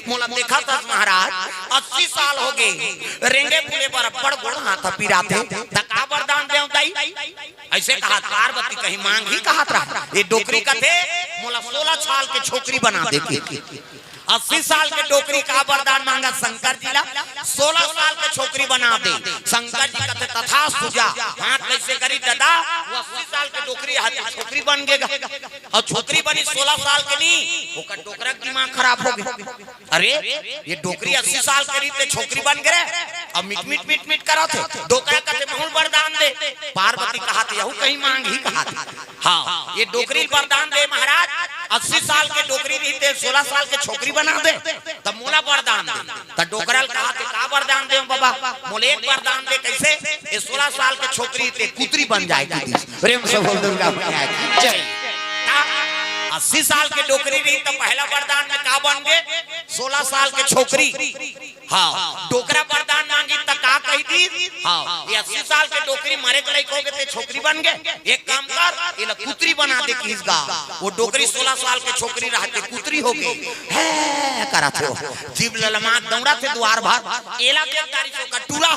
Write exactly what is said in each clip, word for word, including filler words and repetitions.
मोला देखत हस महाराज, अस्सी साल हो गे, रेंगे फूले बर अब्बड़ गोड़ हाथ पिराथे, त का वरदान देव दाई? अइसे कहत पार्वती कहीं मांग ही कहत रहा। ये डोकरी कथे, मोला सोलह साल के छोकरी बना दे के। अस्सी साल के डोकरी का वरदान मांगा शंकर जी ला, सोलह साल के छोकरी बना दे। शंकर जी कथे, "तथास्तु, जा।" हाथ कइसे करी दादा, वो अस्सी साल के डोकरी हा छोकरी बन गेगा। अउ छोकरी बनी सोलह साल के नी, ओकर डोकरा के दिमाग खराब हो गे। अरे, ये डोकरी अस्सी साल के रहिथे, छोकरी बन गे रे। अब मिट मिट मिट मिट करत हे। डोकरा कथे, "महूं ल वरदान दे।" पार्वती कहत, "यहू कहीं मांग ही कहत।" हाँ, ये डोकरी ल वरदान दे महाराज, अस्सी साल के डोकरी रहिथे, सोलह साल के छोकरी बना दे, त मोला वरदान दे। त डोकरा ल कहत, "का वरदान देव बाबा, मोला एक वरदान दे।" कइसे? ये सोलह साल के छोकरी ते कुतरी बन जाए कहिस। प्रेम से बोल दुर्गा मैया की जय। त अस्सी साल के डोकरी रही त पहला वरदान में का बन गे? सोलह साल के छोकरी। हाँ, डोकरा वरदान मांगी त का कहि दिस? हाँ, ये अस्सी साल के डोकरी मरे के लइक हो गे ते छोकरी बन गे। एक काम कर, एला कुतरी बना दे कहिस गा। वो डोकरी सोलह साल के छोकरी रहते कुतरी हो गे। हे करत हे, जीभ ललमा के दौड़त हे दुवार भर। एला के तारी सो का टूरा।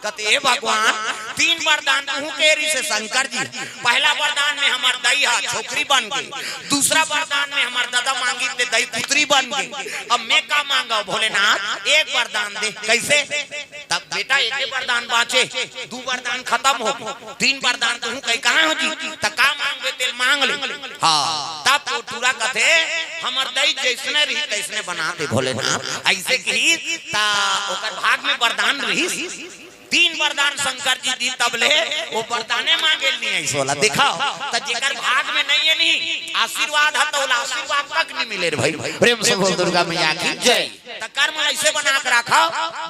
कथे, "हे भगवान, तीन वरदान तुहूं के रिहिसे शंकर जी। पहला वरदान में हमर दई हा छोकरी बन गे, दूसरा वरदान में हमर ददा मांगी ते दई पुतरी बन गे, अब मैं का मांगव भोलेनाथ, एक वरदान दे।" कइसे? तब बेटा एके वरदान बांचे, दू वरदान खतम हो गे, तीन वरदान तुहूं कहीं कहां हो जी, त का मांगबे तेल मांग ले। हाँ, तब तो टूरा कथे, "हमर दई जइसने रही तइसने बना दे भोलेनाथ।" अइसे कहिस, त ओकर भाग में वरदान रहिस। तीन वरदान शंकर जी दिस तब ले, वो वरदाने मांगे ल नी आइस ओला। देखव, त जेकर भाग में नइ हे नी, आशीर्वाद ह त ओला आशीर्वाद तक नी मिले रे भाई। प्रेम से बोल दुर्गा मैया की जय। त कर्म अइसे बना के राखव,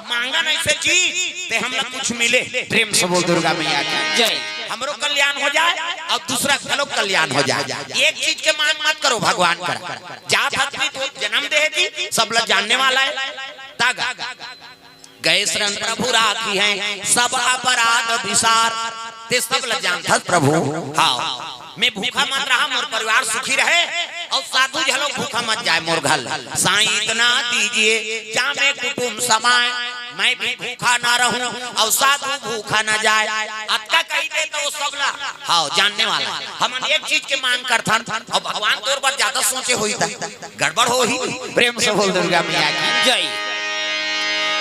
मांगन अइसे चीज, ते हमला कुछ मिले। प्रेम से बोल दुर्गा मैया की जय। हमरो कल्याण हो जाए अउ दूसरा घलो कल्याण हो जाए। एक चीज के मांग मत करो भगवान करा। जात हत भी तो जनम दे हे जी, सब ला जानने वाला हे। तागा गए शरण प्रभु राखिहैं, सब अपराध बिसार। ते सब ल जानथस प्रभु। हाँ, मैं भूखा मत रहा, मोर परिवार सुखी रहे, अउ साधु घलो भूखा मत जाए मोर घर। साईं इतना दीजिए, जामे कुटुम समाए, मैं भी भूखा ना रहूं अउ साधु भूखा ना जाए। अतका कहि दे त वो सब ला, हाँ, जानने वाला। हमन एक चीज के मांग करथन, अउ भगवान तोर बर जादा सोचे होही त गड़बड़ होही। प्रेम से बोल दुर्गा मैया की जय।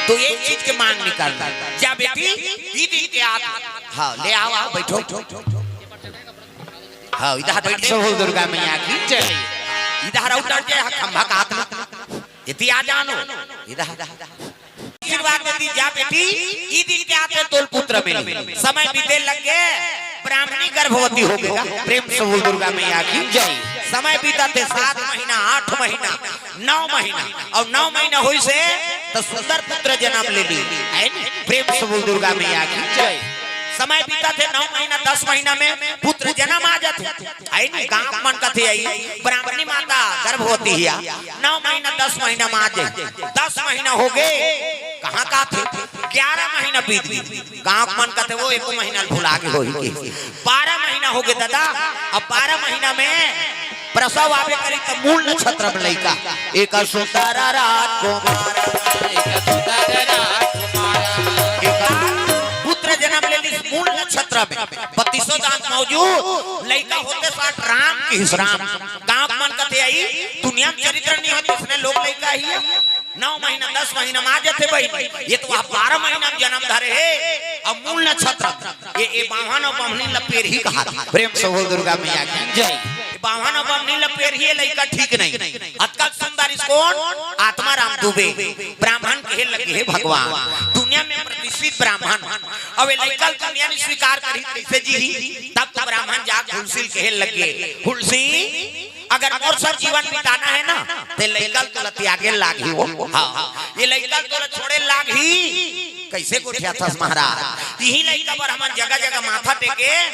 तो एक चीज के मांग निकालना। जा बेटी, ई दिन के आत, हाँ, ले आव, आव, बइठो। हाँ, इधर बैठ से बोल दुर्गा मैया की जय। इधर उतर जाए, हाँ, खंभा का हाथ में। इति आ जानो। इधर। आशीर्वाद देती, "जा बेटी, ई दिन के आते तोल पुत्र मिली।" समय बीते लग गे, ब्राह्मणी गर्भवती हो गे। प्रेम से बोल दुर्गा मैया की जय। समय बीतत हे सात महीना, आठ महीना, नौ महीना, अउ नौ महीना होइस हे त सुंदर पुत्र जनम ले लिस। हे नी? प्रेम से बोल दुर्गा मैया की जय। समय बीतत हे नौ महीना, दस महीना में पुत्र जनम आ जाथे। हे नी? गांव मन कथे, "अई ब्राह्मणी माता गर्भवती हिया, नौ महीना, दस महीना में आ जाए।" दस महीना हो गे, कहां का थे? ग्यारह महीना बीत गे। गांव के मन कथे, "वो एको महीना भुला गे होही के।" बारह महीना हो गे दादा, अब बारह महीना में प्रसव आबे करी त मूल नक्षत्र में लइका, एक सुंदर राजकुमार, एक सुंदर राजकुमार, एक पुत्र जनम ले लिस मूल नक्षत्र में, बत्तीसों दांत मौजूद, लइका होते साठ राम कहिस राम। गांव के मन कथे, "अई दुनिया में चरित्र नहीं होते, इसने लोग लइका ही है।" नौ महीना, दस महीना में आ जाथे बहिनी, ये तो आप बारह महीना में जनम धरे हे। अब मूल नक्षत्र, ये, ये बाम्हन अउ बम्हनी ल पेरही कहा। प्रेम से बोल दुर्गा मैया की जय। ये बाम्हन अउ बम्हनी ल पेरही, ये लइका ठीक नहीं। अतका सुंदर इस कोन? आत्मा राम दुबे। ब्राह्मण कहे लगे, "हे भगवान, दुनिया में प्रतिष्ठित ब्राह्मण, अब ये लइका ल दुनिया नहीं स्वीकार करी, कइसे जीही?" तब तो ब्राह्मण जा हुलसी ल कहे लगे, "हुलसी, अगर मोर संग जीवन बिताना हे ना, ते लइका ल तोला त्यागे लागही हो।" हाँ, ये लइका ल तोला छोड़े लागही। कइसे गोठियाथस महाराज? इही लइका बर हमन जगह-जगह माथा टेके,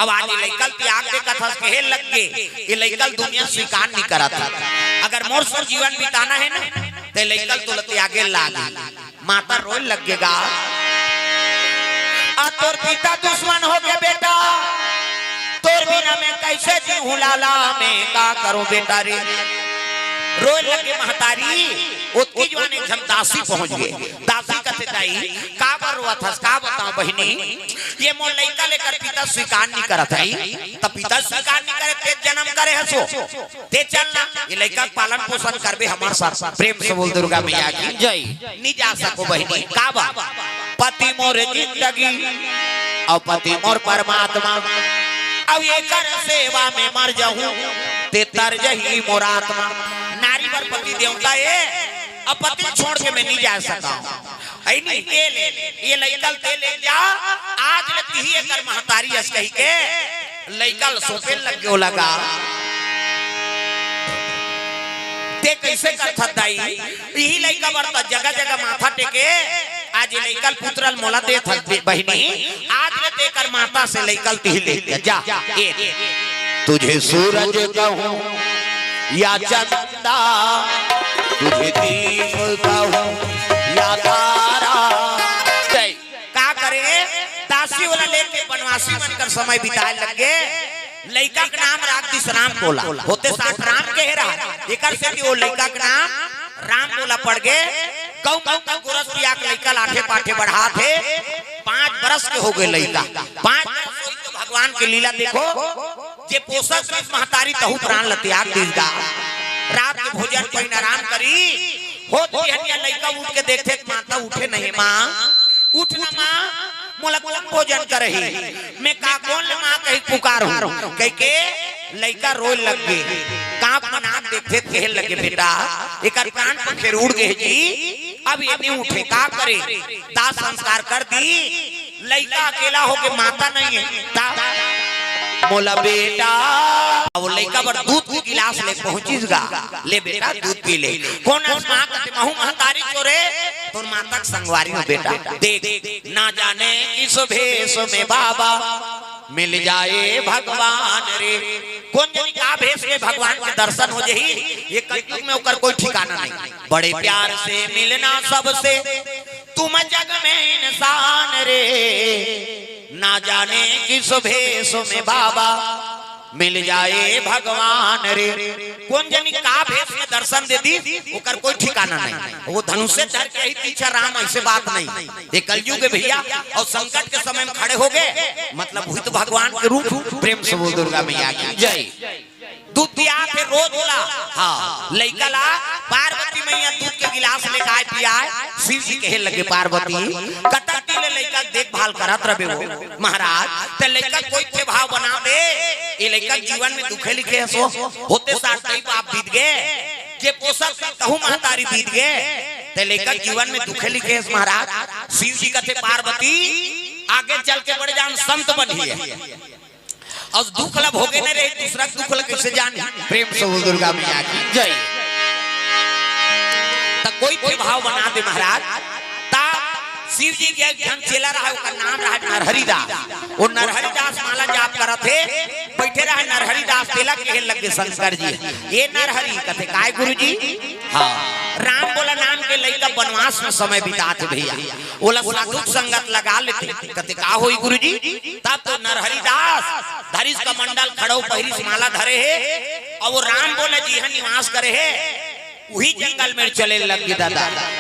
अब आज ये लइका ल त्याग दे कथस कहे लग गे, ये लइका ल दुनिया स्वीकार नहीं करत हे। अगर मोर संग जीवन बिताना हे ना, ते लइका ल तोला त्यागे लागही। माता रोए लग गे गा, "आ तोर पिता दुश्मन हो गे बेटा, तोर बिना मैं कइसे जीहूं लाला, मैं का करूं बेटा रे।" रोए लग गे महतारी, ओतकी जुवार एक झन दासी पहुंच गे। दासी कथे, "दाई, काबर रोवत हस? का बतावं बहिनी, ये मोर लइका ल एकर पिता स्वीकार नइ करत हे।" त पिता स्वीकार नइ करे, ते जनम करे हस ओ, ते चल ना, ये लइका के पालन पोषण करबे हमर साथ। प्रेम से बोल दुर्गा मैया की जय। नइ जा सकों बहिनी, काबर? पति मोर जिंदगी, अउ पति मोर परमात्मा, अउ एकर सेवा में मर जाहूं, ते तर जही मोर आत्मा। नारी बर पति देवता ए, अउ पति ल छोड़ के मैं नइ जा सकंव। अइ नहीं, ते ले, ये लइका ल ते ले जा, आज ले तिही एकर महतारी अस कहिके लइका ल सौंपे लग गे ओला गा। ते कइसे करथस दाई? इही लइका बर त जगह जगह माथा टेके, आज ये लइका ल पुत्र ल मोला देत हस बहिनी, आज ले ते एकर माता से लइका ल तिही ले जा, जा, ए। तुझे सूरज कहूं या चंदा, तुझे दीप कहूं या तारा। का करे, दासी ओला लेके बनवासी मन कर समय बिताए लग गे। लइका के नाम राख दिस राम बोला, होते साठ राम के हे रहा, एकर सेती ओ लइका के नाम राम बोला पड़ गे। गऊ माता गोरस पिया के लइका ल आठे पाठे बढ़ात हे, पांच बरस के हो गे लइका। पांच बरस होइस त भगवान के लीला देखो, जे पोसत रहिस महतारी तहू प्राण ल त्याग दिस गा। रात के भोजन पहिन आराम करी, होत बिहनिया लइका उठ के देखथे त माता उठे नहीं हे, मां उठ ना मां, मोला कोन भोजन करही? मैं का कोन ल मां कहि पुकारहूं? कहिके लइका रोए लग गे। कांख म नाक देखथे त कहे लगे, "बेटा, एकर प्राण पखेरु उड़ गे जी, अब ये नइ उठे, का करे?" दाह संस्कार कर दी, लइका अकेला होगे, माता नहीं हे, त मोला बेटा, अब लइका बर दूध के गिलास ले पहुंचिस गा, "ले बेटा, दूध पी ले।" कोन अस मां कथे, "महूं महतारी चोरे, तोर माता के संगवारी हूं बेटा।" देख, ना जाने किस भेष में बाबा मिल जाए भगवान रे। कोन जनी का भेष में भगवान के दर्शन हो जही, ये कलयुग में ओकर कोई ठिकाना नहीं। बड़े प्यार से मिलना सबसे तुम जग में इंसान रे, ना जाने किस भेष में बाबा मिल जाए भगवान रे। कोन जनी का भेष में दर्शन दे दिस, ओकर कोई ठिकाना नहीं। वो धनुष धर के ही पीछे राम, अइसे बात नहीं। ये कलयुग हे भइया, अउ संकट के समय में खड़े होगे, मतलब वही तो भगवान के रूप। प्रेम से बोल दुर्गा मैया की जय। दूध पियाथे रोज ओला, हां, लइका ला पार्वती मैया दूध के गिलास लेके आए पियाए। शिव जी कहे लगे, "पार्वती, कतक दिन ले लइका के देखभाल करत रबे हो महाराज, त लइका कोई के भाव बना दे, ये लइका के जीवन में दुखे लिखे हस ओ, होते साठ कई बाप बीत गे, जे पोसत तहू महतारी बीत गे, त लइका के जीवन में दुखे लिखे हस महाराज।" शिव जी कथे, "पार्वती, आगे चल के बड़े जान संत बनही।" अउ दुख ला भोगे न रहे, दूसरा के दुख ला कइसे जाने? प्रेम से बोल दुर्गा मैया की जय। त कोई के भाव बना दे महाराज। त शिव जी के एक झन चेला रहा, ओकर नाम रहा नरहरि दास। वो नरहरि दास माला जाप करत हे, बइठे रहा नरहरि दास, तेला कहे लगे शंकर जी, "ये नरहरि।" कथे, "काय गुरु जी?" "हां, राम बोला नाम के लइका बनवास में समय बिताथे भइया, ओला साधु संगत लगा लेते।" कथे, "का होई गुरु जी?" तब तो नरहरि दास धरिस कमंडल, खड़ऊ पहिरिस, माला धरे हे, अउ वो राम बोला जिहां निवास करे हे, उही जंगल में चले लग गे दादा।